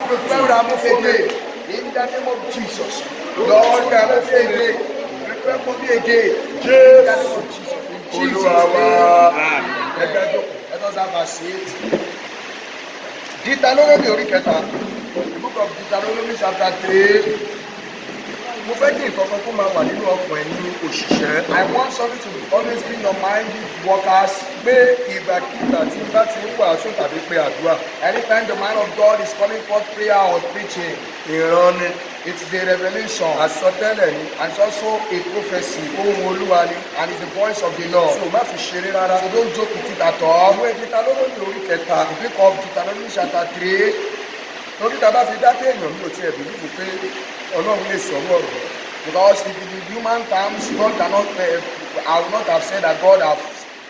Prepare and move again. In the name of Jesus. Lord, prepare and move again. Prepare for me again. In the name of Jesus. In Jesus' Olúwa wa. Name. Ẹgbẹ́ jókòó. Let us have a seat. Deuteronomy orí kẹta. The book of Deuteronomy chapter 3. Mo fẹ́ kí nǹkan kan kó máa wà nínú ọkàn ẹ̀yin òṣìṣẹ́. I want something to always be in your mind, you workers. Pé ìgbàkigbà tí n bá ti ń wàásù tàbí pé àdúrà, Anytime the man of God is calling forth prayer or preaching, ìran ni, it is a revelation àsọtẹ́lẹ̀ ni, and it's also a prophecy ohùn Olúwa ni. And it's the voice of the Lord. So má fi ṣeré rárá. So don't joke with it at all. Ìwé Deuteronomy orí kẹta. The book of Deuteronomy chapter 3. Torí tá a bá fi dá téèyàn, mi ò tiẹ̀ believe pé Ọlọ́run lè sọ̀rọ̀ ọ̀rọ̀. Because if in human terms, God cannot, I would not have said that God have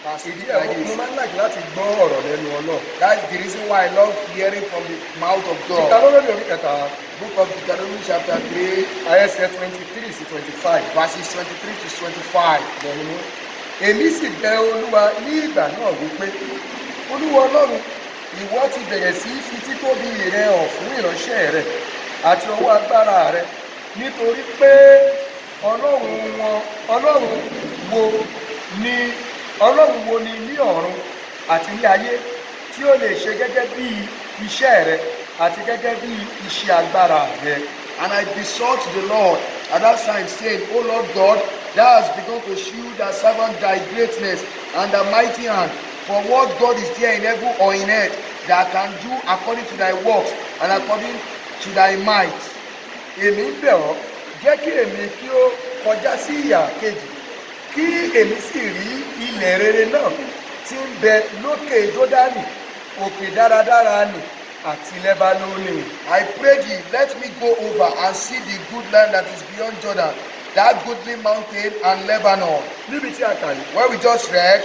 has Ìdí speak like ẹ̀, mo this. máa ń like láti gbọ́ ọ̀rọ̀ lẹ́nu Ọlọ́run. That's the reason why I love hearing from the mouth of God. Deuteronomy orí kẹta, Book of Deuteronomy chapter 3, ẹsẹ̀ 23 sí 25. Verses 23 to 25. Bẹ̀rù mú. Èmi sì bẹ Olúwa ní ìgbà náà wípé, "Olúwa Ọlọ́run, ìwọ ti bẹ̀rẹ̀ sí í fi títóbi rẹ hàn fún ìránṣẹ́ rẹ àti ọwọ́ agbára rẹ, nítorí pé Ọlọ́run wọn, Ọlọ́run wo ni ní ọ̀run àti ní ayé tí ó lè ṣe gẹ́gẹ́ bí iṣẹ́ rẹ àti gẹ́gẹ́ bí iṣẹ́ agbára rẹ?" And I besought the Lord at that time, saying, "O Lord God, thou hast begun to shew thy servant thy greatness and thy mighty hand. For what God is there in heaven or in earth that can do according to thy works and according to thy might?" Èmi ń bẹ̀ ọ́, jẹ́ kí èmi kí ó kọjá sí ìhà kejì, kí èmi sì rí ilẹ̀ rere náà tí ń bẹ lókè Jódánì, òkè dáradára nì, àti Lẹ́bánónì. I pray thee, let me go over and see the good land that is beyond Jordan, that goodly mountain and Lebanon. Níbi tí a kà yìí, Where we just read,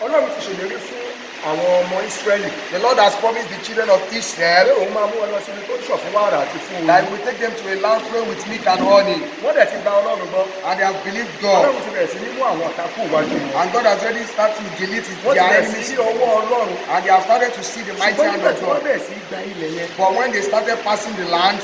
Ọlọ́run ti ṣèlérí fún àwọn ọmọ Ísírẹ́lì the Lord has promised the children of pé Israel òun máa mú wọn lọ síbi tó ń ṣàn fún wàrà àti fún oyin. That he will take them to a land flowing with milk and honey. Wọ́n dẹ̀ ti gba Ọlọ́run gbọ́. And they have believed God. Ọlọ́run ti bẹ̀rẹ̀ sí ní mú àwọn ọ̀tá kúrò níwájú wọn. And God has already started to delete his, Wọ́n ti their bẹ̀rẹ̀ sí enemies. rí ọwọ́ Ọlọ́run. And they have started to see the mighty Ṣùgbọ́n hand nígbà of tí wọ́n God. bẹ̀rẹ̀ sí í gba ilẹ̀ yẹn, But when they started passing the land,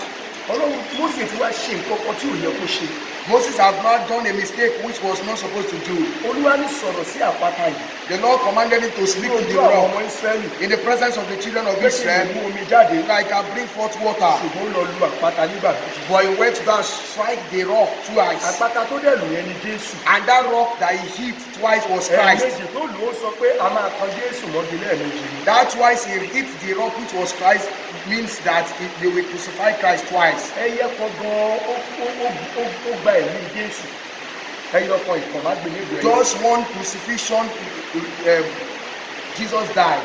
Ọlọ́run, Mósè ti wá ṣe nǹkan kan tí ò yẹ kó ṣe. Moses have not done a mistake which was not supposed to do. Olúwa ní sọ̀rọ̀ sí àpáta yìí The Lord commanded him to speak to ní the ojú àwọn rock ọmọ Ísírẹ́lì in the presence of the children of pé kí n Israel mú omi jáde. that he can bring forth water. Ṣùgbọ́n ó lọ lu àpáta nígbà méjì. But he went to go and strike the rock twice. Àpáta tó dẹ̀ lù yẹn ni Jésù. And that rock that he hit twice was Christ. Ẹ̀ẹ̀mejì tó lù, ó sọ pé a máa kan Jésù mọ́gi lẹ́ẹ̀mejì ni. That twice he hit the rock, which was Christ, means that they will crucify Christ twice. Ẹyẹ kan gan ó gba ẹ̀mí Jésù, ẹyọ kan ìkànmágbélébùú ẹyẹ. Just one crucifixion, Jesus died.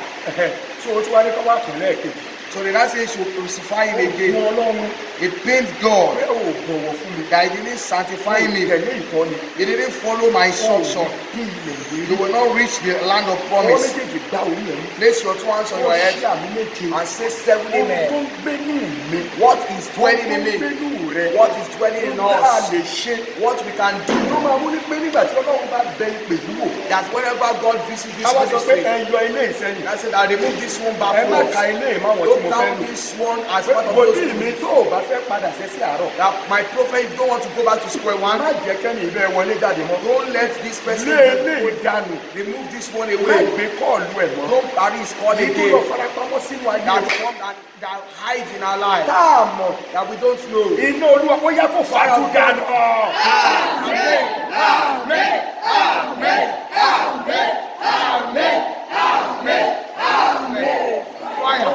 So ó tún wá ní kọ́ wá kàn lẹ́ẹ̀kejì. So the last say should crucify him Ó again. gun Ọlọ́run It pained God pé ò bọ̀wọ̀ fún mi. That he didn't sanctify me. Tẹ̀lé ìtọ́ni. He didn't follow my instruction. Dé ilẹ̀ ìlérí. You will not reach the land of Ọwọ́ promise. méjèèjì gbá orí ẹ̀ mú. Place your two hands on your head Ó ṣe àmín méje. And say seven Ohun tó amen. ń gbénú mi. What is dwelling in Ohun tó ń me? gbénú rẹ. What is dwelling in Ohun tá a us? lè ṣe. What we can do? Tó máa mú ní pé nígbà tí Ọlọ́run bá bẹ ìpè yìí wò, That whenever God visits this káwá sọ pé ministry, ẹ yọ ilé ìsẹ́yìn. I said, I remove this one Ẹ má backwards. ka ilé ìmáwọn tí Don't mo fẹ́ count lò. this one as part of Wòlíì those. mi, tó o bá fẹ́ padà sẹ́sí àárọ̀, That my prophet, if you don't want to go back to square one, má jẹ́ kẹ́ni ìbẹ́ wọlé jáde mọ́. Don't let this person Lé eléyìí dànù. Remove this one Má away. gbé call ẹ̀ mọ́. Don't carry his call Èyí tó lọ again. farapamọ́ sínú ayé That wa one that hide in our life tá a mọ̀. That we don't know. Iná Olúwa, ó yá, kó fàájú dànù. Amen. Amen. Amen. Amen. Amen. Amen. Amen. Fire.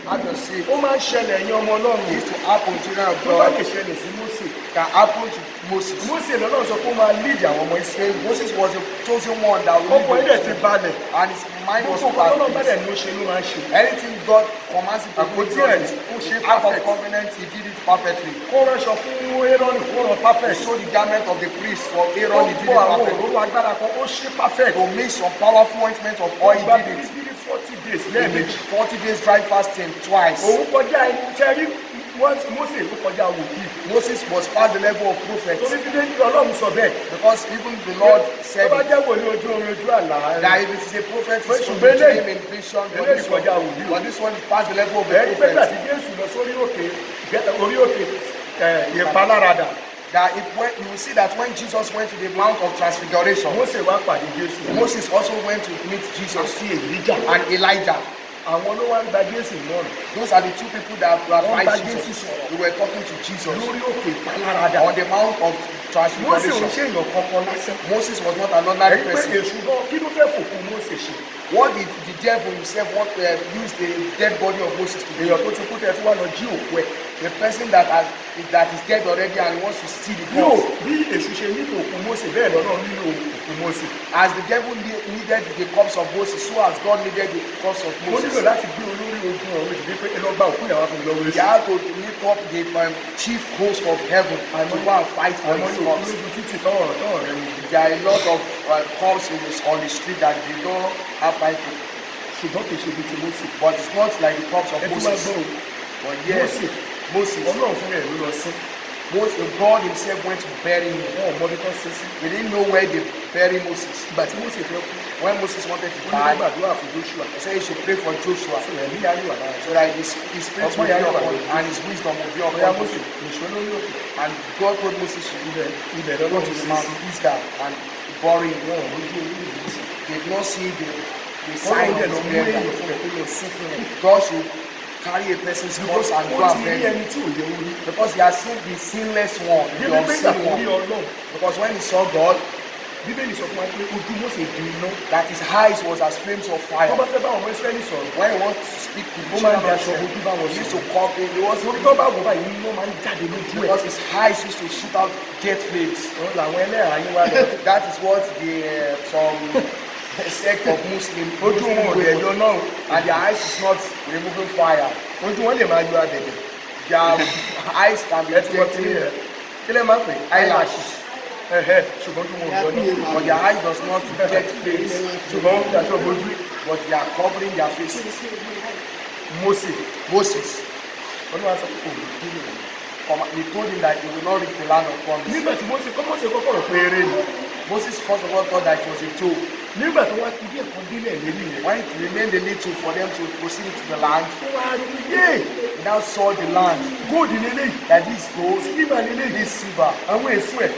Have your seat. Ó máa ń ṣẹlẹ̀, ẹ̀yin ọmọ Ọlọ́run. It to happen, children of Tó bá God. lè ṣẹlẹ̀ sí Mósè. Can happen to Moses. Mósè lọ́lọ́run sọ pé ó máa lead àwọn ọmọ Ísírẹ́lì. Moses was the chosen one that would Ọkàn ẹ̀ dẹ̀ ti balẹ̀. And his mind was Gbogbo nǹkan tọ́lọ́run bá perfect. dẹ̀ ní ó ṣe ló máa ń ṣe. Anything God commands him to do, Àpótí he does ẹ̀rí, it. ó ṣe Ark of perfect. Covenant, he did it perfectly. Kó ránṣọ fún Aaron, kó rán He perfect. sewed the garment of the priest for Ó Aaron, he did bọ́ it àwọn perfectly. òróró agbára kan, ó ṣe perfect. To make some powerful ointment of oil, Ó gba he did it. bíbí 40 days He did lẹ́ẹ̀mejì. 40 days dry fasting twice. Òun kọjá ẹni tẹ́rí, Mósè ló kọjá wòlíì. Moses was past the level of prophet Torí bíbélì, Ọlọ́run sọ bẹ́ẹ̀. Because even the Lord said Tó bá it, jẹ́ wòlíì ojú oorun, ojú àlá. That if it is a prophet, it's from Ṣùgbọ́n the dream in vision. But eléyìí this one, kọjá wòlíì. but this one is past the level of the Ẹ pé gbà prophet. tí Jésù lọ sórí Ìpaláradà. That if when, you will see that when Jesus went to the Mount of Transfiguration, Mósè wá pàdé Jésù Moses also went to meet Jesus àti Èlíjà. And Elijah. Àwọn ló wá ń gba Jésù mọ́ràn. Those are the two people that were Wọ́n bá advised Jésù Jesus. sọ̀rọ̀. They were talking to Jesus lórí òkè ìpaláradà. On the Mount of Mósè ò Transfiguration. ṣe èèyàn kankan lásán. Moses was not an ordinary Ẹ̀rí pé person. èṣù gan, kí ló fẹ́ fòkú Mósè ṣe? What did the devil himself want to use the dead body of Moses to do? Èèyàn tó ti kú tẹ̀ tí wàá lọ jí òkú ẹ̀. The person that is dead already and he wants to steal the Bí ò corpse. bí èṣù ṣe nílò òkú Mósè, bẹ́ẹ̀ lọ́nà nílò òkú Mósè. As the devil needed the corpse of Moses, so as God needed the corpse of Ó Moses. nílò láti gbé olórí ogun ọ̀run ìdílé pé ẹ lọ gba òkú ìyàwó fún mi lọ́wọ́ He èṣù. had to lift up the chief host of heaven to go and fight for Àwọn his yóò kú corpse. lójú títì tọ́wọ̀rọ̀ tọ́wọ̀rọ̀ rẹ̀ wò. There are a lot of corpses on the street that they don't have time to. Ṣùgbọ́n kì í ṣe bíi ti Mósè. But it's not like the corpse of Ẹ tún wá Moses. gbọ́ o. But yes, Mósè, Moses, Ọlọ́run fún rẹ̀ ló lọ sí. Moses, God himself went to bury him. Wọn ò mọ ibi tó ṣe sí. They didn't know where they bury Moses. Ìgbà tí Mósè fẹ́ kú, When Moses wanted to ó ní kó die, gbàdúrà fún Joshua. he said he should pray for Joshua Sọ ẹ̀mí yá yóò wà lára so that his spirit will be upon and his wisdom will be Ọ̀yá upon Mósè him. nìṣó lórí òkè. And God told Moses to do that. Ibẹ̀ Go lọ́lọ́run to the sí Mount sí. Pisgah and bury him. Wọn ò rójú orí ìlú sí. They did not see the sign Ọlọ́run of dẹ̀ his lọ mú burial. èèyàn fún ẹ̀ kó lọ sí fún ẹ̀. God should carry a person's Because corpse and ó go and ti rí bury him. ẹni tí ò yẹ orí. Because he has seen the sinless one, the Débi pé ìgbà unseen tó rí one. Ọlọ́run, Because when he saw God, Bíbélì sọ fún wa pé ojú Mósè di iná. That his eyes was as flames of fire. Tó bá fẹ́ bá àwọn ọmọ Ísírẹ́lì sọ̀rọ̀, When he wants to speak to the ó máa ń children di of aṣọ Israel, ojú bá wọn he used sọ̀rọ̀. to cover. He was Torí tó bá wò báyìí, iná máa ń jáde lójú ẹ̀. Because his eyes used to shoot out jet flames. Òun làwọn ẹlẹ́hàá yín wá lọ. That is what the some sect of Muslim Ojú wọn ò dẹ̀ yọ náà. And their eyes is not removing fire. Ojú wọn lè máa yọ abẹ̀bẹ̀. Their eyes can be Ẹ ti wọ́n ti rí jetting ẹ̀. Kí lẹ́ máa ń pè? Eyelashes. Ẹ̀hẹ́, ṣùgbọ́n ojú wọn ò yọ náà. But their eyes does not jet flames. Ṣùgbọ́n ó ń daṣọ bojú. But they are covering their faces. Mósè, Moses, Olúwa sọ pé kò ní kí lè. He told him that he will not reach the land of promise. Nígbà tí Mósè kọ́ Mósè kọ́kọ́ rò pé eré ni. Moses first of all thought that it was a joke. Nígbà tó wá kú díẹ̀ kan délẹ̀ lérí yẹn. When it remained a little for them to proceed to the land, Ó wá rí i yé he now saw the land. Gold leléyìí. That this gold, Silver leléyìí. this silver, Àwọn èso ẹ̀,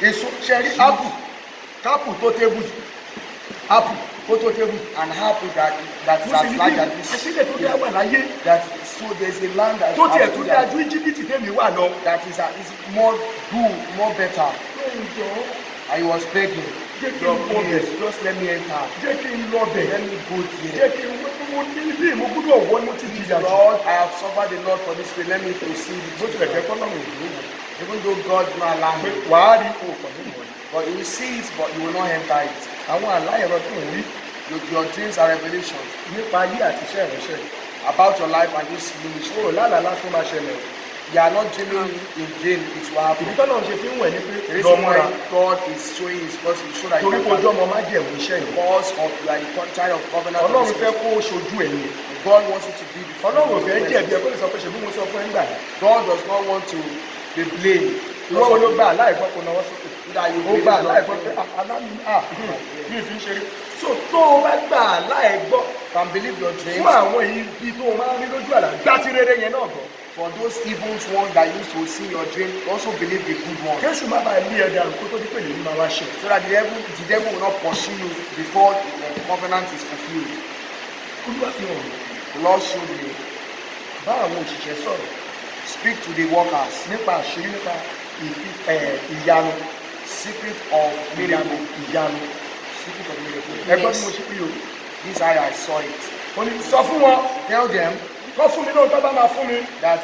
èso ṣẹ́rí apple, kápù tó table yìí, apple tó tó table yìí. And apple that is Mósè as ní large bí as this. àṣílẹ̀ tó dá wà láyé That so there's a land that tó tiẹ̀ tó dáa ju Íjíbítì tèmi wà lọ. That is more good, more better. And he was begging, Jẹ́ kí n wọ bẹ̀. "Please, just let me enter. Jẹ́ kí n lọ bẹ̀. Let me go Jẹ́ there. kí n wọ́n mo ní bí mo gbúdọ̀ wọ́ ni mo ti jìyà jù. Lord, I have suffered a lot for this way. Let me proceed." Bó tilẹ̀ jẹ́ kọ́lọ́run ìlú wò. Even though God will not allow Pé him, wàá rí òkò nínú wọn. but you will see it, but you will not enter it. Àwọn àlá ẹ̀rọ tó ń rí Your dreams are revelations nípa ayé àti iṣẹ́ ìránṣẹ́ yìí. About your life and this ministry. O ò lálàá lásán máa ṣẹlẹ̀ o. You are not dreaming in vain, it will happen. Ìdí tọ́lọ́run ṣe fi ń wẹ̀ ni pé The lọ reason múra. why God is showing his mercy so that you Torí can kó ojú ọmọ májẹ̀mú iṣẹ́ yìí. Because of you are the child of covenant. Ọlọ́run fẹ́ kó o ṣojú ẹ̀ ni. God wants you to be the Ọlọ́run ò fẹ́ jẹ̀bi ẹ kó lè sọ pé ṣe bí mo sọ fún ẹ ńgbà yẹn. God does not want to be blamed. Ìwọ wo ló gbà aláìgbọ́ kó nawọ́ sókè? That you Ó gbà aláìgbọ́ pé "Ah, alámi ah mi ì fi ń ṣeré." So tó o bá gbà aláìgbọ́ Can believe your dreams. fún àwọn ibi tó o máa ń rí lójú àlá gbá tí rere yẹn náà gbọ́. For those evil ones that used to see your dream, also believe the good one. Kéṣù má bàa lé ẹ dànù kó tó di pé lèmi máa wá ṣe. So that the devil will not pursue you before the covenant is fulfilled. Olúwa fi hàn mí. The Lord showed me. Bá àwọn òṣìṣẹ́ sọ̀rọ̀ Speak to the workers. Nípa àṣírí nípa ìfi ẹ̀ ìyanu. Secret of Ìyanu miracle. ìyanu. Secret of miracle. Ẹgbọ́n tí mo ṣe pé o. This eye I saw it. Ó ní sọ fún wọn Tell them kọ́ fún mi lóhun tó bá máa fún mi. That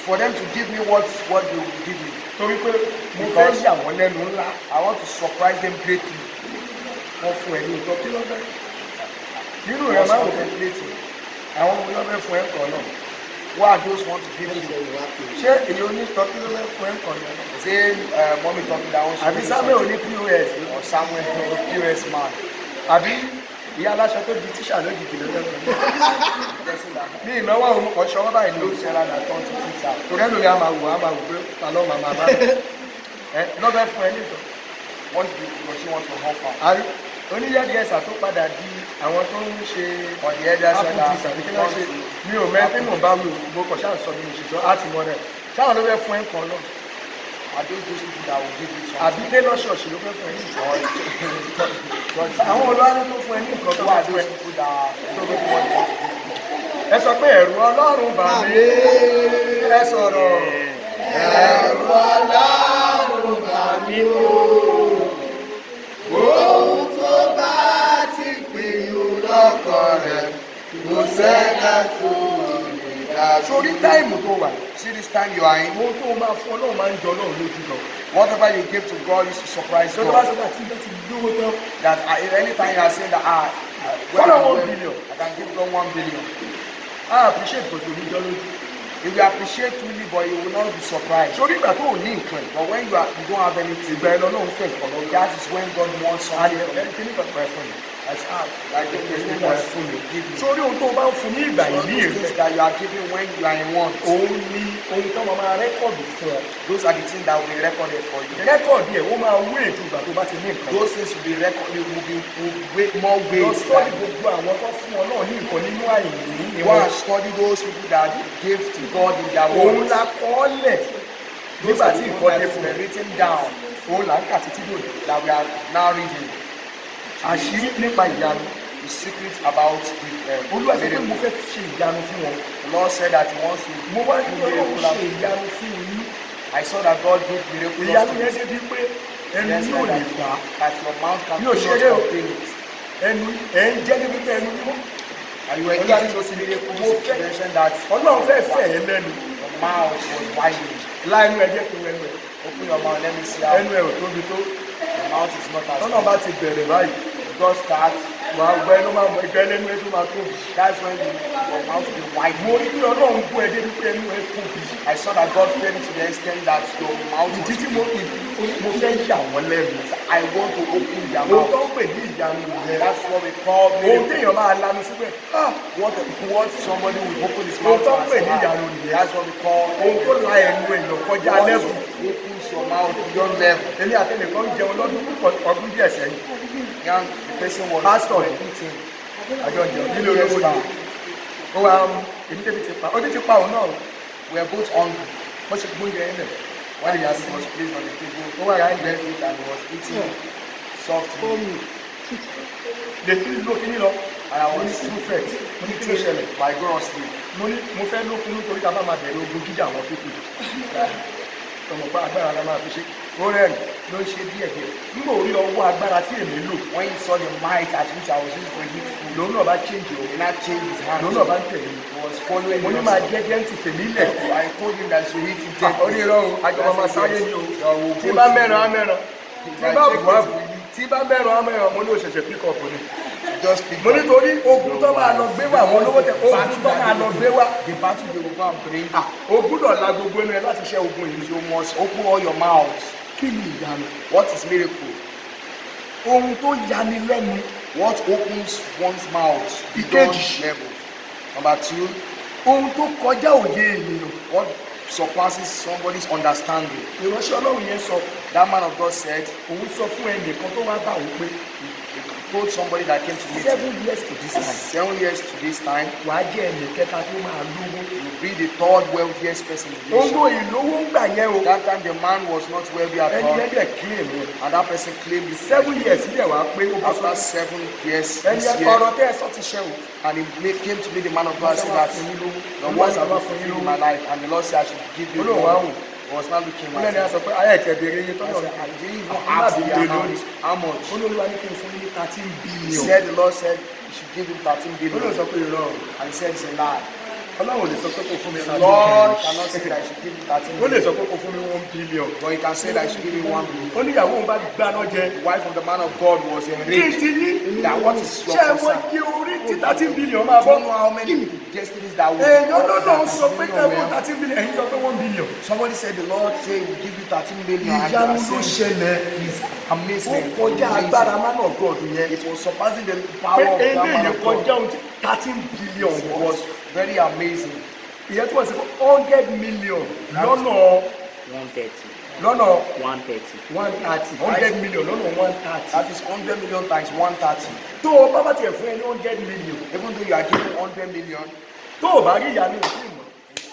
for them to give me what they will give me. Torí pé mo fẹ́ Because yà wọ́n lẹ́nu ńlá. I want to surprise them greatly. Wọ́n fún ẹ ní ìtọ́ kí ló fẹ́. Nínú rẹ̀ Was máa wò pé contemplating. Àwọn ọmọ ló fẹ́ fún ẹ kàn náà. Who are those who want to give you? Ṣé èyí onítọ́ kí ló fẹ́ fún ẹ kàn náà? Say, mommy talking that one. Àbí Samuel oní POS. Or Samuel POS man. Àbí ìyá aláṣọ tó di tíṣà lójijì ló fẹ́ fún ẹ. Person that Ní ìnáwó àwọn ọmọ kan ṣọwọ́ báyìí ní those seller that turn to teacher. Torí ẹlòmí a máa wò á máa wò pé ta ló máa máa bá ẹ lọ́bẹ̀ fún ẹ nìkan. What do does she want to offer? Àrí oníyàdí ẹ̀sà tó padà di àwọn tó ń ṣe Or the elder apple seller juice àbí kí ló ń ṣe, mi ò mẹ́ tí mò ń bá wí o, mo kàn ṣáà sọ bí mo ṣe sọ á ti mọ rẹ̀. Ṣáwọn ló fẹ́ fún ẹ nǹkan lọ? Are those people that will give you Àbí something? tailor ṣọ̀ṣì ló fẹ́ fún ẹ ní nǹkan? Or church? Àwọn olùwárí tó fún ẹ ní nǹkan tó Who fẹ́ are fún ẹ? those people that give you what they want to give you? Ẹ sọ pé ẹ̀rù Ọlọ́run bà mí. Ẹ sọ̀rọ̀. Ẹ̀rù Ọlọ́run bà mí o. Ohun tó bá ti pinnu lọ́kàn rẹ̀, kò sẹ́dá tó lè dá sí. Sórí time tó wà, See this time you are in, ohun tó máa fún Ọlọ́run máa ń jọ Ọlọ́run lójú lọ. Whatever you give to God used to surprise Tó bá God. sọ pé àti ibẹ̀ ti lówó tán, That anytime you are saying that, when Follow I'm 1 well, billion. I can give God 1 billion. Á appreciate, kò sí ní jọ lójú. If you appreciate truly, but you will not be surprised. Sórí ìgbà tó ò ní nǹkan yìí, But when you don't have anything, ìgbà ẹ lọ́lọ́run fẹ́ nǹkan lọ́wọ́. That is when God wants something from you. Kí ní kan pẹ́ fún mi? I say, like there's no much fún mi, give me. Sórí ohun tó o bá ń fún ní ìgbà So ìní those rẹ, things that you are giving when you are in want, òun ni ohun tó máa record fún ọ. Those are the things that will be recorded for you. Record ẹ̀ ó máa wé ju ìgbà tó bá ti ní nǹkan. Those things will be recorded, will weigh more Lọ weight. study gbogbo àwọn tó fún ọ náà ní nǹkan nínú àìní Go wọn. and study those people that gave to God in their Òun want. la kọ́ ọ́ lẹ̀ Those nígbà are tí the nǹkan ones dé that fún were un. written down Òun là ń kà títí dòní. That we are now reading. Àṣírí nípa ìyanu. The secret about the Olúwa sọ pé miracle. mo fẹ́ ṣe ìyanu fún wọn. The Lord said that He wants to Mo wá ní do Ọlọ́run miracle. ṣe ìyanu fún yín. I saw that God did miracles. Ìyanu yẹn débi pé ẹnu Yes, yóò lè gbà á. that your mouth can Mi ò not ṣeré o. contain it. Ẹnu ẹ̀ ń jẹ́ débi pé ẹnu mímọ́. And you were Olúwa eating those miracles. mo fẹ́- Mentioned that Ọlọ́run fẹ́ fẹ̀ ẹ́ lẹ́nu. your mouth was widening. Láìnú ẹ jẹ́ kí n ẹnu ẹ̀. Open your mouth, let me see how Ẹnu ẹ̀ ò tóbi tó. Your mouth is not as Tọ́nà bá ti bẹ̀rẹ̀ báyìí, God starts. Wà á gbọ́ ẹnu máa mọ ìgbẹ́ lẹ́nu ẹ̀ tó máa tóbi. That's when your mouth will be wide. Mo rí pé Ọlọ́run bú ẹ débi pé ẹnu ẹ tóbi. I saw that God fed it to the extent that your mouth Ìdí was tí mo fẹ́ yà wọ́n lẹ́nu. I want to open their Ohun tó mouth. ń pè ní ìyanu nìyẹn. That's what we call Ohun miracle. téèyàn máa lanu síbẹ̀. Ah! What somebody will open his Ohun mouth tó ń to pè ní and ìyanu nìyẹn. That's what we call Ohun tó la ẹnu èèyàn kọjá what level. opens your mouth beyond level. Èmi àtẹnìkan ń jẹun lọ́dún púpọ̀ ọdún díẹ̀ sẹ́yìn. Young, the person was Pastor. eating. Àjọ jẹun nílé olówó ni. Ó wá mú èmi tẹ́bi ti pa. Obi ti pa òun náà o. We were both hungry. Wọ́n ṣe gbóúnjẹ yẹn lẹ̀. When the food was placed on the table, Ó wá ra he oúnjẹ. left it and he was eating softly. Lè kí ló kíní lọ. And I Mo ní was prophet. Mo ní kí ló eating ṣẹlẹ̀? vigorously. Mo ní mo fẹ́ lókun nítorí ká bá máa bẹ̀rẹ̀ ogun jíjà àwọn pípé. Ọmọ pa agbára la máa fi ṣe. Ó rẹ́rìn ló ń ṣe díẹ̀ díẹ̀. Nígbà orí ọwọ́ agbára tí èmi lò. When he saw the might at which I was using to eat food, Lòun náà bá change o. he now changed his hand. Lòun náà bá ń tẹ̀lé mi. He was following Mo ní me. máa jẹ́ gentle fèmí lẹ̀. I told him that he should eat it gently. Orí irọ́ o, àjọ máa sáré ni o. Tí bá mẹ́ran, á mẹ́ran. Tí bá bù á bù. Tí bá mẹ́ran, á mẹ́ran. Mo ní òṣèṣe pick up ni. Just pick Mo up. nítorí ogun tó máa lọ gbé wá àwọn olówó tẹ ogun tó máa lọ gbé wá. The battle they will go and bring. O gbúdọ̀ la gbogbo ẹnu ẹ láti ṣẹ́ ogun yìí. You must open all your mouths. Kí ni ìyanu? What is miracle? Ohun tó yani lẹ́nu. What opens one's mouth beyond Ìkejì. level? Number two, Ohun tó kọjá òye ènìyàn. What surpasses somebody's understanding. Ìránṣẹ́ Ọlọ́run yẹn sọ, That man of God said, òun sọ fún ẹnìkan tó wá bá òun pé he told somebody that came to meet him, 7 years to this time, 7 years to this time, wàá jẹ́ ẹnì kẹta tó máa lówó. you will be the third wealthiest person in the Ohun nation. tó ìlówó ń gbà yẹn o. That time the man was not wealthy at Ẹni all, yẹn dẹ̀ claim ẹ̀. and that person claimed it. 7 years dẹ̀ wá pé ó bọ́ After sórí. 7 years Ẹni this year, ọ̀rọ̀ tẹ́ ẹ sọ ti ṣẹ o. and he came to me, the man of God, said that the words have been fulfilled in my life, and the Lord said I should give you Olóhùn wá more. wò. He was not looking Ó at lẹ́ni á him. sọ pé ayé ẹ̀tẹ̀ béèrè iye I tọ́lọ̀ said, I didn't even Má ask bí the lè amount. lórí. How much? Ó lóluwa ní kí n fún yín ní thirteen He billion. said, the Lord said you should give him 13 Ó lóun billion. sọ pé irọ́ o. And he said it's a lie. Ọlọ́run ò lè sọ pé kò fún mi The 13 Lord billion. cannot say that I should give him 13 Ó lè billion. sọ pé kò fún mi 1 billion. But he can say that I should give him 1 billion. Ó níyàwó òun bá gbaná jẹ. The wife of the man of God was Kí n enraged. ti yín? That what is your Ṣé ẹ mọ concern? iye orí tí 13 billion máa Do bọ́? you know how many destinies that will Èèyàn lọ́nà sọ pé kẹ́kọ̀ọ́ 13 billion, ẹ̀yin sọ pé 1 billion. Somebody said the Lord say he will give you 13 billion. And you Ìyanu are ló saying ṣẹlẹ̀. it's Ó amazing. kọjá Amazing. agbára man of God yẹn. It was surpassing the Pé power of that man eléyìí of God. kọjá ohun tí 13 billion It was. was very amazing. Ìyẹn túmọ̀ sí 100 million lọ́nà 130. lọ́nà 130. 130, 100 million lọ́nà 130. That is 100 million times 130. Tó o bá bá tiẹ̀ fún ẹ ní 100 million, Even though you are given 100 million tó o bá rí ìyanu òfin mọ̀.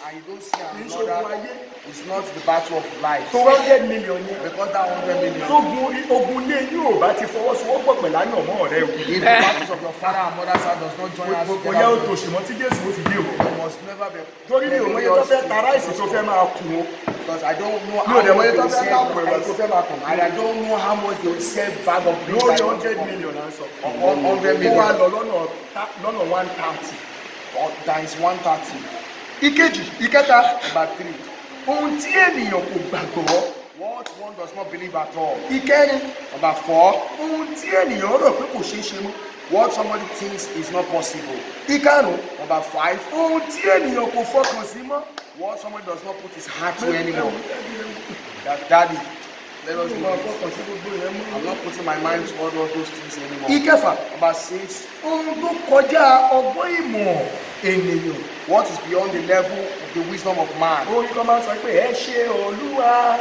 And you don't see Kì í ṣe ogun another. ayé. It's not the battle of life. Tó 100 million yẹn. Because that 100 million, Tógun ogun ilé yóò bá ti fọwọ́sowọ́pọ̀ pẹ̀lú àyànmọ́ rẹ o. if the battles of your father and mother's house does not join us Kò yẹ together, òtòṣì mọ́ tí Jésù ó fi dé o. you must never be. Torí mi ò mọ iye tó fẹ́ ta rice tó fẹ́ máa kù o. Because I don't know Mi ò how dẹ̀ mọ much iye they tó will fẹ́ sell ta àpò ẹ̀wà tó rice. fẹ́ máa kàn. And I don't know how much they will sell bag of beans. Lórí I don't 100 know. million à ń sọ. Of 100 Tó wá million. lọ lọ́nà 130. Or times 130. Ìkejì, ìkẹta, Number three. ohun tí ènìyàn kò gbàgbọ́. What one does not believe at all. Ìkẹrin, Number four. ohun tí ènìyàn rò pé kò ṣeé ṣe mọ́. What somebody thinks is not possible. Ìkarùn-ún, Number five. ohun tí ènìyàn kò fọkàn sí mọ́. What somebody does not put his heart to anymore. That daddy, let us do this. I'm not putting my mind to all of those things anymore. Ìkẹfà, Number six. ohun tó kọjá ọgbọ́n ìmọ̀ ènìyàn. What is beyond the level of the wisdom of man? Orin kan máa ń sọ pé ẹ ṣé Olúwa,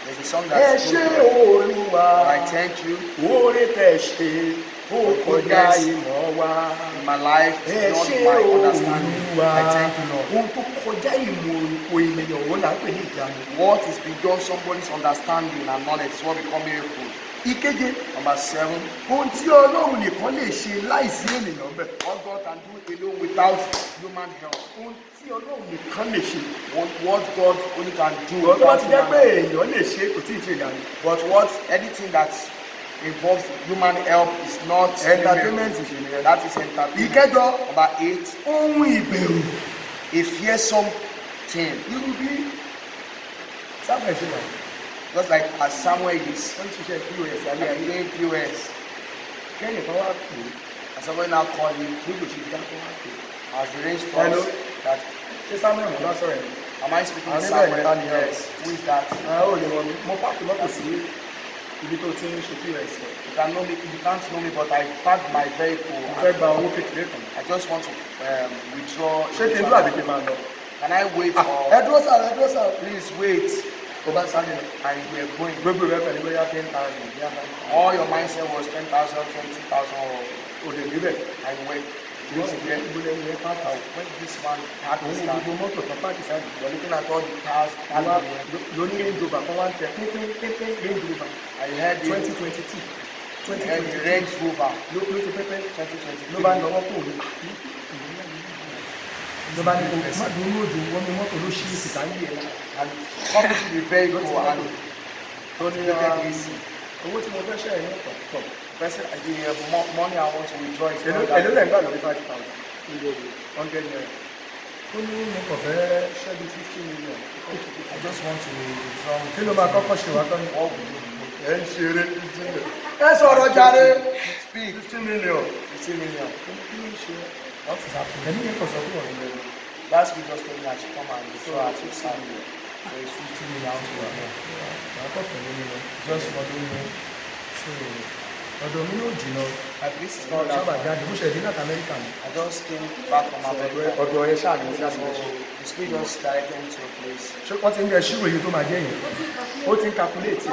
There's a song ẹ that's ṣé Olúwa, I thank you oore tẹ́ ṣe ó kọjá ìmọ̀ wa. in my life is Ẹ beyond ṣé my understanding. Olúwa. I thank you, Lord. Ohun tó kọjá ìmọ̀ ènìyàn òun là ń pè ní ìyanu. What is beyond somebody's understanding and knowledge is what we call miracle. Ìkeje, Number seven, ohun tí Ọlọ́run nìkan lè ṣe láìsí ènìyàn bẹ̀. what God can do alone without human help. Ohun tí Ọlọ́run nìkan lè ṣe. What God only can do Ìwọ tó bá without ti jẹ́ human pé help. èèyàn lè ṣe kò tí ì ṣe ìyanu. But what anything that involves human help is not Entertainment miracle. ṣe nìyẹn. That is entertainment. Ìkẹjọ, Number eight, ohun ìbẹ̀rù. a fearsome thing. Irú bí Samuel ṣe wà, Just like as Samuel is wọ́n ń ṣiṣẹ́ POS ayé ayé. doing POS, Kẹ́yìn kan wá pè é, and somebody now call him bí kò ṣe dá kó wá pè é. as the rain Hello. stops. That Ṣé Samuel ló bá sọ̀rọ̀ ẹ̀? am I speaking to Àwọn Samuel? oníbẹ̀rẹ̀ ta ni ẹ? Yes. Who is that? Ah, ó lè wọ̀ mí. Mo páàkì mọ́tò sí ibi tó ti ń ṣe POS ẹ̀. You can know me. You can't know me, but I parked my vehicle. Mo fẹ́ gba owó kékeré kan. I just want to withdraw. Ṣé kí n dúró àbí kí n máa lọ? Can I wait? Or Ẹ dúró sáà, ẹ dúró sáà. please wait. Ó bá sáré lọ. And we are going. Gbogbo rẹ̀ pẹ̀lú bóyá 10,000 bí a máa ń All your mindset was 10,000, 20,000, or òde níbẹ̀. I went. Wọ́n sì jẹ́ ìgbólẹ̀ ní pápá o. When this man parked Òun his wo car, gbogbo mọ́tò kan páàkì sáàdì. you're looking at all the cars Wá parked there. lóní Range Rover kan wá ń tẹ pínpín pínpín Range Rover I heard the, 2022 I heard the 2022 Range Rover ló ti pínpín 2023. ló bá ń lọ́wọ́ kò ní. Ló bá ní kó má dúró òjò wọnú mọ́tò ló ṣí ìsìsà ń yẹ lára. And come to the vehicle and Tó ní activated AC. owó tí mo fẹ́ ṣe ẹ̀yìn pọ̀ pọ̀. Person, the money I want to withdraw is Èló not that. èló lẹ̀ ń gbà lórí 5,000 100 naira. Ó ní mo kàn fẹ́ ṣẹ́bi 50 million. I just want to withdraw. Kí ló máa kọ́kọ́ ṣe wá tán ni? What will you do? Ẹ ń ṣeré 50 million. Ẹ sọ̀rọ̀ jàre. Speak. 50 million. 50 million. Kí ló ń ṣe? What is happening? Ẹ̀mí yẹn kàn sọ fún ọ̀rẹ́ rẹ̀. Last week just told me I should come and withdraw at your side. There is 50 million to withdraw. Màá kọ̀ tẹ̀lé mi lọ. Just follow me. So ọ̀dọ̀ mi yóò jìnnà. My place is not that Sábà far. jáde, mo ṣẹ̀dí láti Amẹ́ríkà ni. I just came back from America. Ọ̀dọ̀ ẹ ṣáà ní So the spirit just directed me to a place. Ṣé wọ́n ti ń bẹ ṣírò iye tó máa jẹ́ yẹn? Ó ti ń calculate.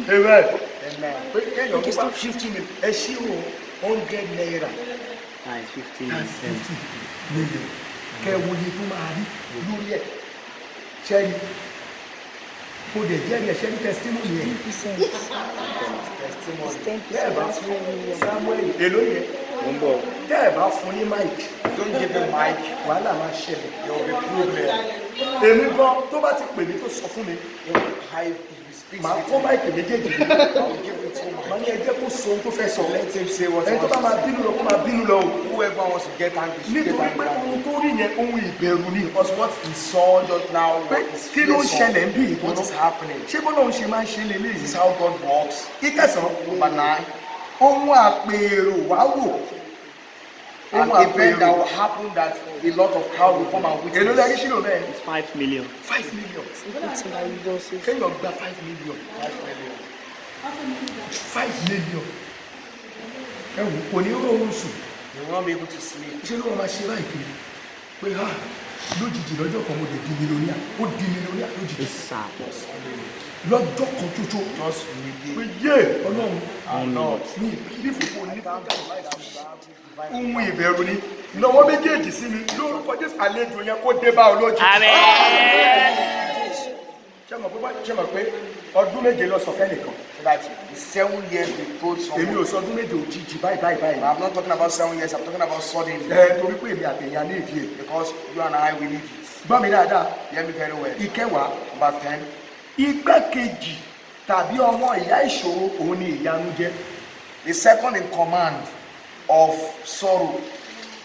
Amen. Amen. Pé kéèyàn tó bá 50 million ẹ ṣírò 100 naira Times 15 times cents. 50 million kẹ wo iye tó máa rí lórí ẹ̀. Ṣẹ́ni kò dẹ̀ jẹ́rìí ẹ̀ ṣẹ́ni testimony ẹ̀. Testimony. Tẹ́ ẹ̀ bá fún Samuel èló yẹn, tẹ́ ẹ̀ bá fún ní mic, Don't give him mic. wàhálà máa ṣẹlẹ̀. There will be problem. Èmi gan tó bá ti pè mí tó sọ fún mi, I, if he speaks màá with kó me, mic méjèèjì lé. I will give him two Màá mic. ní ẹ jẹ́ kó sọ ohun tó fẹ́ sọ. Let him say what he Ẹni tó wants bá to máa say. bínú lọ kó máa bínú lọ o. Whoever wants to get angry should get Nítorí pé angry. ohun tó rí yẹn ohun ìbẹ̀rù ni. Because what he saw just now Pé is kí ló ń fearsome. ṣẹlẹ̀ ń bí What ìgbóná? is happening? Ṣé bọ́lá òun ṣe máa ń ṣe leléyìí? This is how God works. Ìkẹsàn-án, Number nine, ohun àpèrò wá wò. an Ohun event that àpèrò. will happen that a lot of crowd will come and Èló witness. lẹ́rí ṣírò bẹ́ẹ̀? It's 5 million. 5 million. Kéèyàn gba 5 million. 5 million. 5 million. Ẹ wò kò ní rọrùn sùn. You will not be able to sleep. Ṣé ló máa ṣe báyìí kiri? Pé ha Lójijì lọ́jọ́ kan, mo lè di millionaire. Ó di millionaire lójijì. Yes, sir. Lọ́jọ́ kan ṣoṣo. Just in a day. Pé yé Ọlọ́run, I'm not. ní ìbílífò ní ohun ìbẹ̀rù ni. Lọ́wọ́ méjèèjì sí mi lórúkọ Jésù, àlejò yẹn kó dé bá ọ lójijì. Amen. Ṣé mọ̀ pé ọdún 7 lọ sọ fẹ́ nìkan? So that the 7 years we told Èmi someone. ò sọ ọdún 7 òjijì báyìí báyìí báyìí. I'm not talking about 7 years, I'm talking about suddenly. Ẹ torí pé èmi àtẹ̀yìn ní ìdí ẹ̀. Because you and I, we need it. Gbọ́ mi dáadáa. Hear me very well. Ìkẹwàá. Number 10. Igbákejì tàbí ọmọ ìyá ìṣòro òun ni ìyanu jẹ́. The second in command of sorrow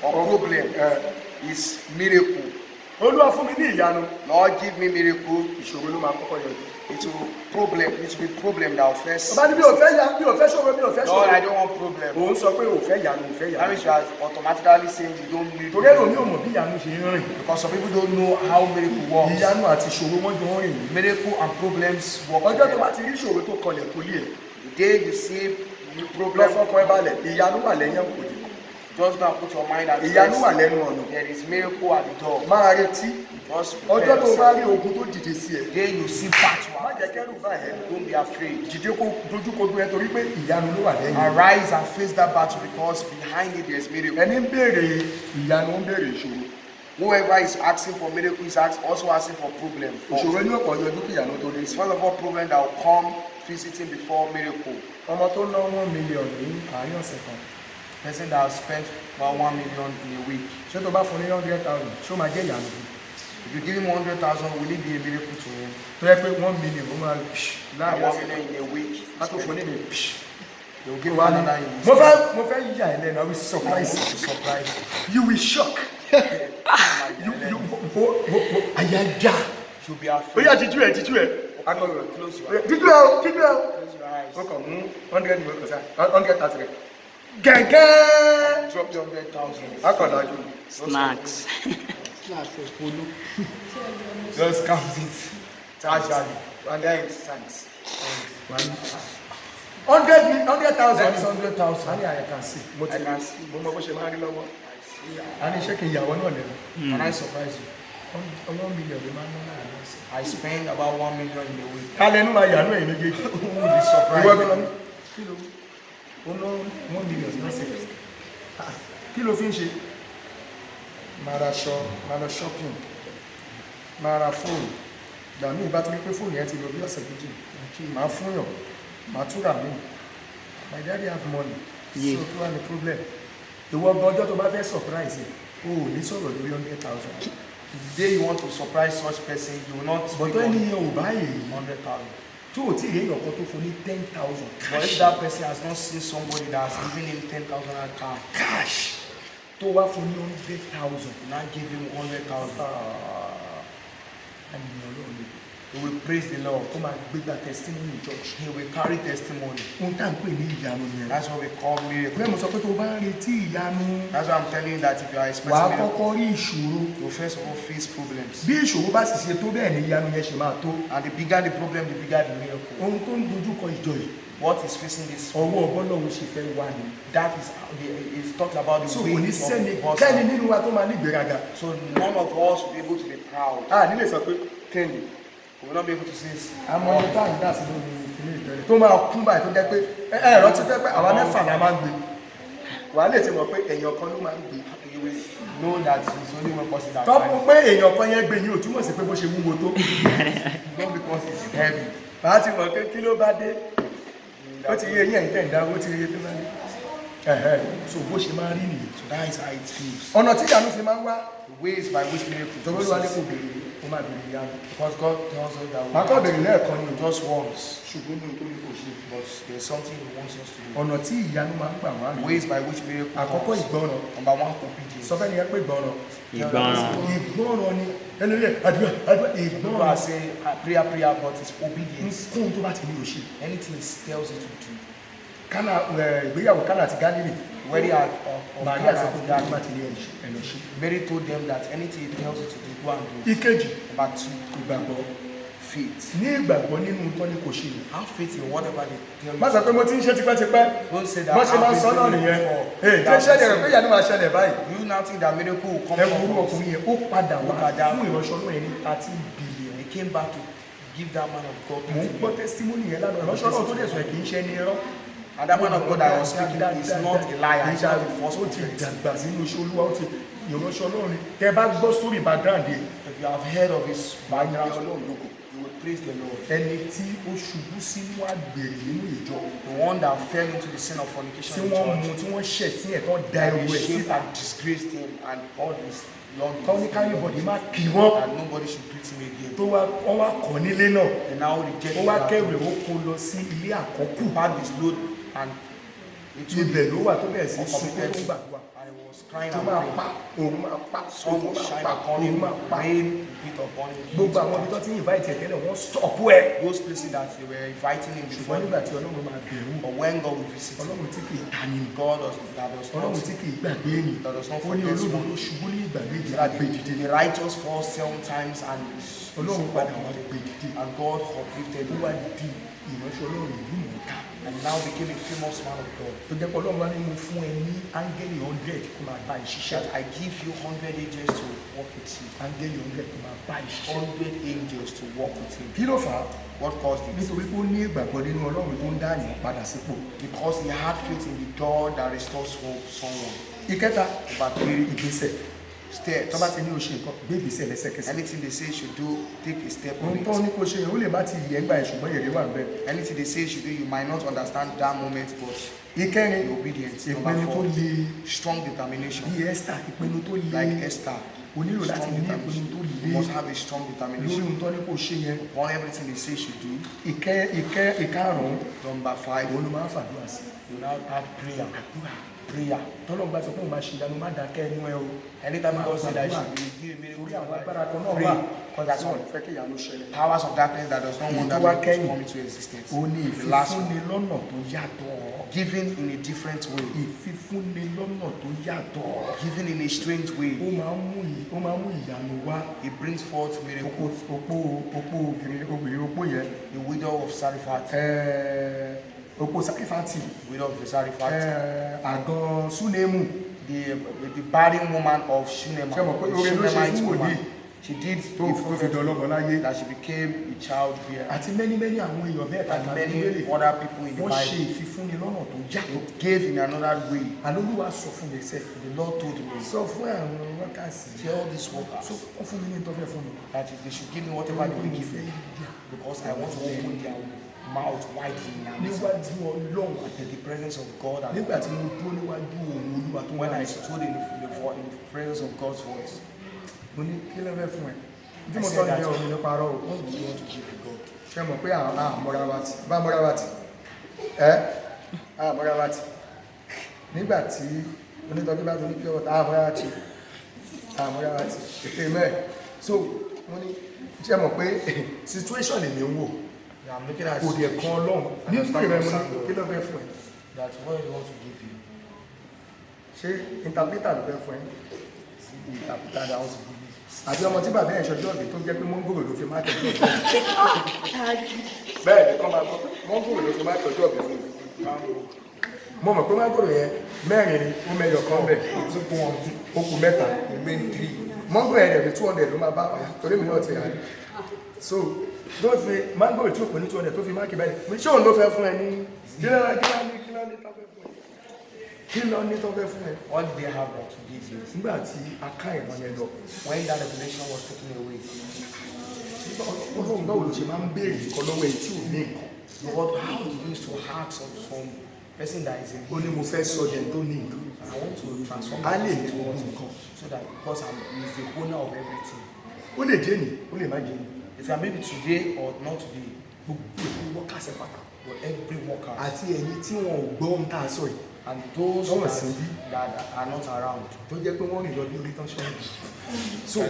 or problem is miracle. Olúwa, fún mi ní ìyanu. Lord, give me miracle. Ìṣòro ló máa kọ́kọ́ yọjú. It will problem. It will be problem that will first. Ọba ní mi ò fẹ́ ya, mi ò fẹ́ ṣòro, mi ò fẹ́ Lord, I ṣòro. don't want problem. Òun sọ pé ò fẹ́ ìyanu, ò fẹ́ That ìyanu. means you are automatically saying you don't need. Torí ẹlòmíì ò mọ̀ bí ìyanu ṣe ń rìn. Because some people don't know how miracle works. Ìyanu àti ìṣòro, wọ́n jọ ń rìn ní. Miracle and problems work Ọjọ́ tó bá together. ti rí ìṣòro tó kọlẹ̀ tó lé ẹ̀, The day you see the lọ problem, fọkàn ẹ balẹ̀, ìyanu wà lẹ́yìn òdì. just now put your mind at Ìyanu rest. wà lẹ́nu ọ̀nà. There is miracle at the door. Máa retí. Just prepare Ọjọ́ tó bá yourself. rí ogun tó dìde sí ẹ, The day you see battle, má jẹ́ kẹ́rù bá ẹ. don't be afraid. Dìde kó dojúkojú ẹ torí pé ìyanu ló wà lẹ́yìn. Arise and face that battle because behind it there is miracle. Ẹni ń béèrè ìyanu ń béèrè ìṣòro. Whoever is asking for miracle is also asking for problem. Ìṣòro ní ọ̀pọ̀ yọjú kí ìyanu tó dé. It's first of all problem that will come visiting before miracle. Ọmọ tó ná 1 million ní àárín ọ̀sẹ̀ kan, Person that has spent about 1 million in a week. Ṣé tó bá fún ní 100,000, ṣó máa jẹ́ ìyanu fún? If you give him 100,000, will it be a miracle to him? Tó yẹ pé 1 million ó máa That láàrin one ọ̀sẹ̀ million in a week. á tó fún ní mi. They will give him another in Mo fẹ́ mo fẹ́ yà ẹ́ lẹ́nu. I will surprise you. Surprise. You will shock. You wo wo wo, àyà já. You'll be Ó afraid. yá, jíjú ẹ, jíjú ẹ. Close your eyes. Jíjú ẹ o, jíjú ẹ o. Close your eyes. Ó kàn mú 100 million kọsá 100,000 rẹ gẹ́gẹ́. Drop the 100,000. Akọ̀lájú. Snacks. Just count it. Casually. And then thanks. 100,000. That is 100,000. A ní I can see. Mo ti I can see. Mo mọ bó ṣe máa ń rí lọ́wọ́. A ní ṣé kí n yàwọ́ náà lẹ́nu? Can I surprise you? 1 million ló máa ń ná láàrin ọ̀sẹ̀. I spend about 1 million in a week. Kálẹ̀ ẹnu máa yànú ẹ̀yìn méjèèjì. Who will be surprised? Ìwọ gan-an ní kí ló ó ná 1 million lọ́sẹ̀? Ah, kí ló fi ń ṣe? Máa ra aṣọ, máa lọ shopping, máa ra fóònù. Ìgbà míì bá tún rí pé fóònù yẹn ti lò bí ọ̀sẹ̀ 2, máa fún yàn, máa túra míì. My daddy have money. Yeah. So kí wàá ní problem? Ìwọ gan, ọjọ́ tó bá fẹ́ surprise ẹ̀, o ò ní sọ̀rọ̀ lórí 100,000. The day you want to surprise such person, you will not speak Bọ̀tọ́ on ẹni yẹn ò báyìí 100,000. tó ò tí ì rí èèyàn kan tó fún ní 10,000 But if cash, that person has not seen somebody that has given him 10,000 naira cash, cash, tó wá fún ní 100,000, you now give him 100,000. Àmì Ọlọ́run ni. He will praise the Lord. Ó máa gbégbá testimony in church. He will carry testimony. Ohun tá à ń pè ní ìyanu nìyẹn. That's what we call miracle. Bẹ́ẹ̀ mo sọ pé tó o bá ń retí ìyanu, That's why I'm telling you that if you are wàá expecting miracle, kọ́kọ́ rí ìṣòro. you first of all face problems. Bí ìṣòro bá sì ṣe tó, bẹ́ẹ̀ ni ìyanu yẹn ṣe máa tó. And the bigger the problem, the bigger the miracle. Ohun tó ń dojú kọ ìjọ yìí, What is facing this, ọwọ́ bọ́lọ́run ṣe fẹ́ wá ni. that is, it's talked about the So way kò ní of sẹ́ni God's kẹ́ni nínú wa tó máa ní ìgbéraga. So none of us will be able to be proud. A ní lè sọ pé kẹ́ni. We will not be able to say, Àmọ́ ọdún táwọn dá sí lórí ìpínlẹ̀ ìtẹ́lẹ̀ tó máa kún báyìí, tó jẹ́ pé ẹ rántí tẹ́ pé àwa mẹ́fà la máa ń gbé, wàá lè ti mọ̀ pé èèyàn kan ló máa ń gbé. You will know that it's only one person that Tọ́ can. pé èèyàn kan yẹn gbé yín ò túmọ̀ sí pé bó ṣe wúwo tó. Not because it's heavy. Màá ti mọ̀ pé kí ló bá dé. Ó ti yé eyín ẹ̀yìn tẹ̀ ń dáwó, ó ti rí tó bá dé. Ẹ̀hẹ́, so bó ṣe máa ń rí nìyẹn. So that is how it feels. Ọ̀nà tí ìyanu fi máa ń wá. The ways by which miracle Torí Olúwa ní kò proceeds. béèrè, ó máa béèrè ìyanu. Because God tells us that we Màá kọ́ béèrè lẹ́ẹ̀kan ni o. just once. Ṣùgbọ́n ní ohun tó ní kò ṣe. But there's something He wants us to do. Ọ̀nà tí ìyanu máa ń gbà wá rèé. Ways by which miracle Àkọ́kọ́, comes. ìgbọràn. Number one, obedience. Sọ fẹ́ni yẹn pé ìgbọràn. Ìgbọràn. Ìgbọràn ni ẹlẹ́rìí àdúrà àdúrà People ìgbọràn. are saying prayer, prayer, but it's obedience. Nkóhun tó bá ti ní o ṣe. Anything He tells you to do. Kánà ẹ, ìgbéyàwó Kánà àti Gálílì. Wedding of Màríà Cana sọ pé and tó bá Galilee. ti ní ẹ lọ ṣe. Mary told them that anything He tells you to do, go and do. Ìkejì, Number two, ìgbàgbọ́. Faith. Ní ìgbàgbọ́ nínú tó ní kò ṣe yìí. Have faith in whatever they tell you. Má sọ pé mo ti ń ṣe tipẹ́tipẹ́. Don't say that. Bọ́n ṣe máa ń I've sọ been náà doing it nìyẹn. before. Ee, That ṣé ṣẹlẹ̀ rẹ̀ will pé ìyanu máa ṣẹlẹ̀ báyìí? You now think that miracle will come Ẹ wo from orú us. ọkùnrin yẹn, ó padà wá Look at that. fún ìránṣẹ́ Ọlọ́run yẹn ní 13 billion. He came back to give that man of God Mò ń 13 gbọ́ billion. testimony yẹn lánàá. Ìránṣẹ́ Ọlọ́run tó dẹ̀ sọ ẹ̀ kì í ṣe ẹni irọ́. And that man of God that was speaking is not a liar. Kì í He's ṣe not a false ó ti prophet. dàgbà sínú iṣẹ́ Olúwa, ó ti ìránṣẹ́ Ọlọ́run ni. Tẹ bá gbọ́ story background yẹn, If you have heard of his background, you will praise the Lord. Ẹni tí ó ṣubú sínú àgbèrè nínú ìjọ, The one that fell into the sin of fornication tí in wọ́n church, mú, tí wọ́n ṣẹ̀ sí ẹ̀, tán da that ẹrù they ẹ̀ shamed síta, and disgraced him and all his longings. tán ní k'everybody má kí wọ́n, That nobody should greet him again. tó wá wọ́n wá kọ́ nílé náà, They now rejected ó wá that. kẹrù ẹ̀, ó kó lọ sí ilé àkọ́kù. Packed his load and into Ibẹ̀ ló wà tó bẹ̀rẹ̀ sí sunkún, uncommitted tó ń gbàdúrà, and he was crying tó and máa praying. pa òun, máa pa Sun òun, will máa shine pa upon òun, him, máa pa. rain beat upon him. Gbogbo àwọn ibi tó ti ń invite ẹ̀ tẹ́lẹ̀, wọ́n stop ẹ̀. Those places that they were inviting him Ṣùgbọ́n before, nígbà tí Ọlọ́run máa bẹ̀rù, but when God will visit him, Ọlọ́run tí kì í ta ni, God does, that does Ọlọ́run not tí kì í gbàgbé ni, that does not ó ní forget olódodo one. ṣubú ní ìgbà méje, That á gbé dìde. the righteous fall seven times and Ọlọ́run padà wá gbé dìde. And God uplifted Ó him wá di ìránṣẹ́ Ọlọ́run ìlú mọ̀ọ́ká, and now became a famous man of God. tó jẹ́ pé Ọlọ́run wá ní mo fún ẹ ní áńgẹ́lì 100 kó máa bá ẹ ṣiṣẹ́. That I give you 100 angels to work with you. Áńgẹ́lì 100 kó máa bá ẹ ṣiṣẹ́. 100 angels to work with him. Kí ló fà á? What caused it? Nítorí pé ó ní ìgbàgbọ́ nínú Ọlọ́run tó ń dá àyàn padà sípò. Because he had faith in the God that restores hope someone. Ìkẹta, Number three, ìgbésẹ̀. steps. Tó bá ti ní o ṣe nǹkan, gbé ìgbésẹ̀ lẹ́sẹ̀kẹsẹ̀. Anything they say you should do, take a step on Ohun tó it. ní kó ṣe yẹn, ó lè má ti yẹ gbà ẹ̀, ṣùgbọ́n èrè wà níbẹ̀. Anything they say you should do, you might not understand that moment, but Ìkẹrin, be obedient. Number ìpinnu tó four, le. strong determination. Bí Esther, ìpinnu tó le. Like Esther, O nílò láti strong ní determination. ìpinnu tó le You must have a strong lórí determination. ohun tó ní kó ṣe yẹn. Upon everything they say you should do. Ìkarùn-ún, Number five, òun ló máa ń fàdúrà sí. you now add prayer. Àdúrà. Prayer. Tọ́lọ́run bá sọ pé òun máa ṣe ìyanu, má dákẹ́ ẹnu ẹ o. Anytime God said that you Gbàdúrà. should be give a miracle, Torí àwọn agbára kan náà pray. wà Because that's tí wọ́n all. fẹ́ kí ìyanu ṣẹlẹ̀. Powers of darkness that does not Èyí want tó that wá miracle to kẹ́yìn, come into existence. ó ní The last one, ìfífúnni lọ́nà tó yàtọ̀. giving in a different way. Ìfífúnni lọ́nà tó yàtọ̀. Giving in a strange way. Ó máa ń mú ìyanu wá. It brings forth miracle. Opó obìnrin opó yẹn, The widow of Sarifat. Opó Sárífátì, Widow of Sarifat. Àgàn Súnémù. The barren woman of Shunem. Ṣé mọ̀ pé The oore ló ṣe Shunammite fún woman. wòlíì She did tó the tó fi prophet dọlọ́mọ láyé. that she became a child bearer. Àti many many àwọn èèyàn bẹ́ẹ̀ And tàbí many Bíbélì, other people in the wọ́n ṣe Bible. ìfífúnni lọ́nà tó yàtọ̀. They gave in another way. Àlólúwa sọ fún mi sẹ́, The Lord told me, sọ fún àwọn wákàtí, tell these workers sọ wọ́n fún mi ní ìtọ́fẹ́ fún mi. that if they should give me whatever they will Mo give fẹ́ me, yà because I want to open their mouth widely now. níwájú Ọlọ́run. In the presence of God and Nígbà tí mo dúró níwájú òun Olúwa tó when wá I mi sọ, stood in the presence of God's voice, mo ní kí ló fẹ́ fún ẹ tí mo I sọ said that- nìyẹn òun nípa arọ́ o. What do you want to give to God? Ṣe mọ̀ pé àwọn àmọ́ra wa ti bá mọ́ra wa ti ẹ́ àmọ́ra wa ti nígbà tí onítọ́jú bá ti ní pure water, àmọ́ra wa ti, àmọ́ra wa ti, amen. So mo ní ṣe mọ̀ pé situation lèmi ń wò, Yeah, I'm looking at kò dẹ̀ kan Ọlọ́run nínú ìrẹ́. Mo ní kí ló fẹ́ fún ẹ? That what do you want to give you? Ṣé interpreter ló fẹ́ fún ẹ? Is it the interpreter that wants to give you? Àbí ọmọ tí bàbá ẹ̀ ṣọjọ́ ọ̀bì tó jẹ́ pé mọ́ngòrò ló fi má tẹ̀jú ọ̀bì? Bẹ́ẹ̀ ni, kọ́ máa gbọ́, mọ́ngòrò ló fi má tẹ̀jú ọ̀bì fún mi. Mo mọ̀ pé mọ́ngòrò yẹn mẹ́rin ni, ó mẹ́yọ kan bẹ̀, ó kù mẹ́ta. Mọ́ngòrò yẹn dẹ̀ fi 200 ló máa bá wa, torí mi náà ti rà ní. So tó fi mọ́ngòrò tí ò pé ní 200 tó fi máàkì báyìí, mo ní ṣé òun ló fẹ́ fún ẹ ní kí ló ní kí ló ní tó fẹ́ fún ẹ, kí ló ní tó fẹ́ fún ẹ? What did they have to give you? Nígbà tí a ká ìran yẹn lọ, When that revelation was taken away, Ọlọ́run, báwo ló ṣe máa ń béèrè nǹkan lọ́wọ́ ẹ tí ò ní nǹkan? Lord, how do you used to ask of some person that is in Ó ní mo fẹ́ sọ dẹ̀ tó ní nǹkan. I want to transform A lè that ní into gbogbo nǹkan. So that because I'm he's the owner of everything. Ó lè jẹ́ ní, ó lè má jẹ́ ní. It can be today or not today, Gbogbo èkó wọ́kàsẹ̀ pátá but every worker àti ẹ̀yin tí wọn ò gbọ́ ohun tá a sọ yìí, and those Tọ́wọ̀ sí bí. that are not around. Tó jẹ́ pé wọ́n rìn lọ bí orí tán ṣọ́ọ̀bù, so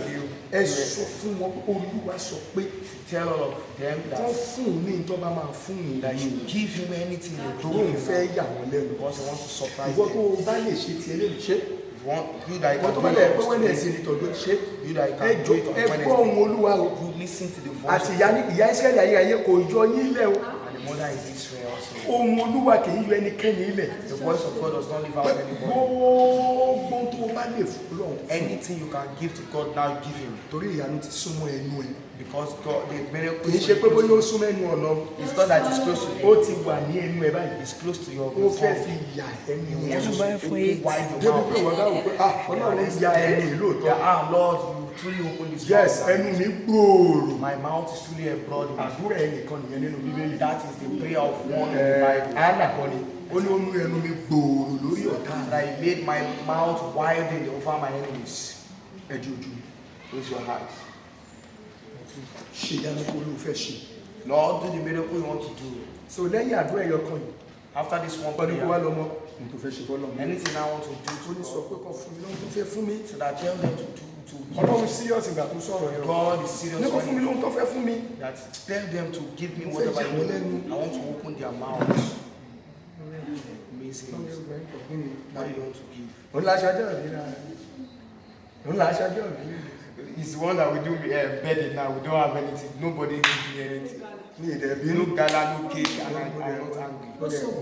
ẹ sọ fún wọn pé Olúwa sọ pé Tell all of them kán that, fún un ní tó bá máa fún un that you give him anything you torí òun give him fẹ́ yà wọ́n lẹ́nu. because he wants to surprise Ìwọ tó them. o bá lè ṣe tiẹ̀ lè ṣe. You want you that you Ìwọ tó can bá do lè pé yours wẹ́lẹ̀ sí today, ní tọ̀dọ̀ ṣe. You that you Ẹ can do jọ it on ẹ gbọ́ Wednesday. ohùn Olúwa o. You listen to the voice Àti of ìyá ní ìyá Ísírẹ́lì ayérayé kò yọ yín lẹ̀ o. And the mother is Israel also. Ohùn Olúwa kì í yọ ẹnikẹ́ni lẹ̀. The voice of God does not leave out anybody. Gbogbo tó o bá lè fún Ọlọ́run fún. Anything you can give to God now, give Him. Torí ìyanu ti súnmọ́ ẹnu ẹ. Because God, the miracle Kì í ṣe pé bóyá ó súnmọ́ ẹnu ọ̀nà o. It's not that it's close to Ó you. ti wà ní ẹnu ẹ báyìí. It's close to your Ó fẹ́ tongue. fi yà ẹnu He ẹ. wants to open wide your Débi pé mouth. wọ́n dáhùn pé ah Ọlọ́run ya ẹnu yìí lóòótọ́. Yeah, ah, Lord, you truly open this Yes, mouth. ẹnu mi gbòòrò. My mouth is truly abroad. Àdúrà ẹnìkan nìyẹn nínú Bíbélì. That is the prayer of one in the Bible. Anna kọ́ ni ó ní ó mú ẹnu mi gbòòrò lórí ọ̀tá mi. That I made my mouth widen over my enemies. Ẹ di ojú mi. Close your eyes. Ṣe ìyanu kó ló fẹ́ ṣe. Lord, do the miracle you want to do. So lẹ́yìn àdúrà ẹyọ kan yìí, After this one ọdún kó wá prayer, lọ́mọ ohun tó fẹ́ ṣe fọ́lọ́run. anything I want to do Ó ní to sọ pé kó fún mi lóhun tó fẹ́ fún mi. so that tell them to do to give. Ọlọ́run serious ìgbà tó sọ̀rọ̀ yẹn. God is serious. Ní kó fún mi when lóhun tó fẹ́ fún mi. That tell them to give me Mo fẹ́ whatever yà they wọ́n lẹ́nu. want. I want to open their mouths. Amazing. What do you want to give? Òun la aṣojú ọ̀bí náà. Òun la aṣojú ọ̀bí. It's the one that we do bedding now. We don't have anything. Nobody give me anything. Ní ìdẹ̀bínú. No gala, no cake, and I'm not angry.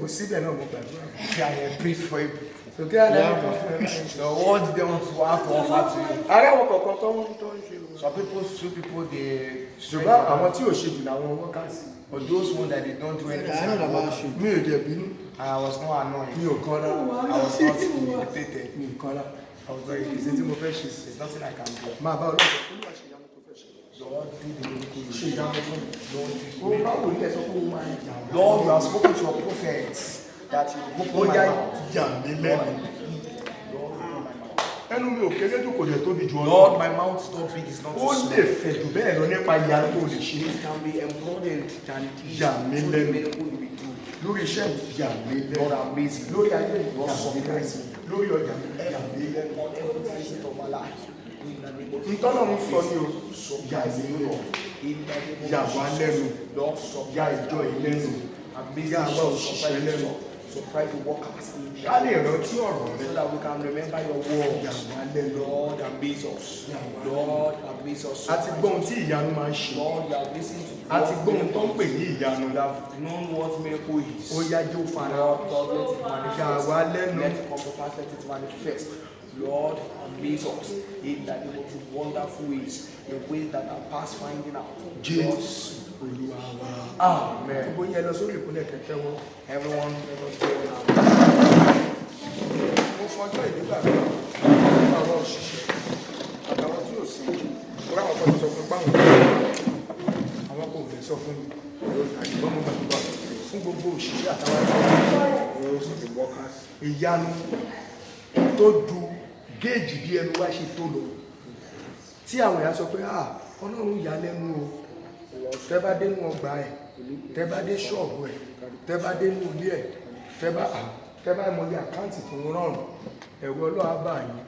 Mo síbẹ̀ náà mo gbàdúrà. I prayed for you. Sòkè alẹ́ ní kan fún ẹ. So what do they want to have to offer to you? Ará àwọn kọ̀ọ̀kan tó ń tó ń ṣe o. Some people, two people, they. Ṣùgbọ́n àwọn tí ò ṣe jù làwọn workers. But those ones that they don't do anything. Mi ò dẹ̀ bínú. And I was not annoyed. Mi ò kanra. I was not irritated. Mi ò kanra. I was not Ìṣe irritated. tí mo fẹ́ ṣe sí. There's nothing I can do. Máa bá Ọlọ́run. Olúwa ṣe ìyanu tó fẹ́ ṣe. Lord, do the miracle you Ṣe ìyanu fún mi. Lord, do the Ó bá miracle. wòlíì ẹ̀ sọ pé ó máa yà wá. Lord, you have spoken to your prophets that you Ó open my yá mouth. yà mí lẹ́nu. Lord, open my mouth. Ẹnu mi ò kéré jù kò lè tóbi jù Lord, Ọlọ́run. my mouth is not big, it's not Ó too lè small. fẹ̀ jù bẹ́ẹ̀ lọ nípa ìyanu tó lè ṣe. It can be embroidered than it is. Yà mí Through the lẹ́nu. miracle you will do. Lórí iṣẹ́ mi yà mí lẹ́nu. Lord, amazing. Lórí ayé mi Lord, yà mí lẹ́nu. surprise me. Lórí ọjà mi yà mí lẹ́nu. On every facet of my life. In the name of Ntọ́lọ́run sọ ni o. Yà Surprise mí me, lẹ́nu. Lord. In the name of Yà wá Jesus. lẹ́nu. Lord, Yà surprise ìjọ yìí lẹ́nu. Amazing. Yà àwa Surprise òṣìṣẹ́ the lẹ́nu. Surprise the workers in the Ká lè rántí ọ̀rọ̀ rẹ. so that we can remember your words. Yà wá lẹ́nu. Lord, amaze us. Lord, amaze us. A ti gbọ́ ohun tí ìyanu máa ń ṣe. Lord, you have listened to A ti what gbọ́ ohun tó ń miracle pè ní ìyanu. You have known what miracle is. Ó yá jó fara. Lord, God, let it manifest. Yà wá lẹ́nu. Let it come to pass, let it manifest. Lord, amaze us in that name of wonderful ways, the ways that are past finding out. Jésù Olúwa wa. Amen. Gbogbo yẹn lọ sórí ìkúnlẹ̀ kẹ̀kẹ́ wọn. Everyone, let us go now. Mo fọjọ́ ìdígbà fún àwọn òṣìṣẹ́ àtàwọn tí ò sí. Mo ráwọn kan tó sọ fún páwọn àwọn kò lè sọ fún mi. Ṣùgbọ́n mo gbàdúrà fún gbogbo òṣìṣẹ́ àtàwọn tí Those of the workers, ìyanu tó ju géèjì bí ẹnu wá ṣe tó lọ. Tí àwọn èèyàn sọ pé ah Ọlọ́run yà lẹ́nu o. Tẹ́ bá dénú ọgbà ẹ̀, tẹ́ bá dé ṣọ́ọ̀bù ẹ̀, tẹ́ bá dénú ilé ẹ̀, tẹ́ bá ah, tẹ́ bá mọyì àkáǹtì tó ń rọrùn, ẹ̀rù Ọlọ́run á bà yín.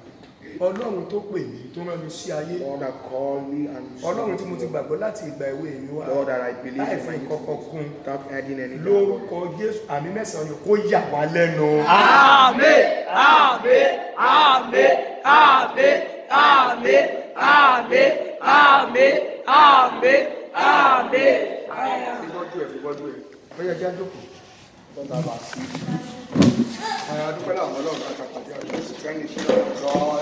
Ọlọ́run tó pè mí tó rán mi sí ayé. Lord that called me and Ọlọ́run tí mo ti gbàgbọ́ láti ìgbà èwe mi wá. Lord that I believe Láì in fi my nǹkan kan kún. without adding any Lórúkọ Jésù àmì mẹ́sàn-án ni kó yà wá lẹ́nu. Àmín, àmín, àmín, àmín, àmín, àmín, àmín, àmín, àmín. Fi bọ́jú ẹ̀ fi bọ́jú ẹ̀. Ó yẹ kí á jókòó. Don't have a seat. Àyà dúpẹ́ láwọn Ọlọ́run àtàpàdé àjọ. Thank you, God.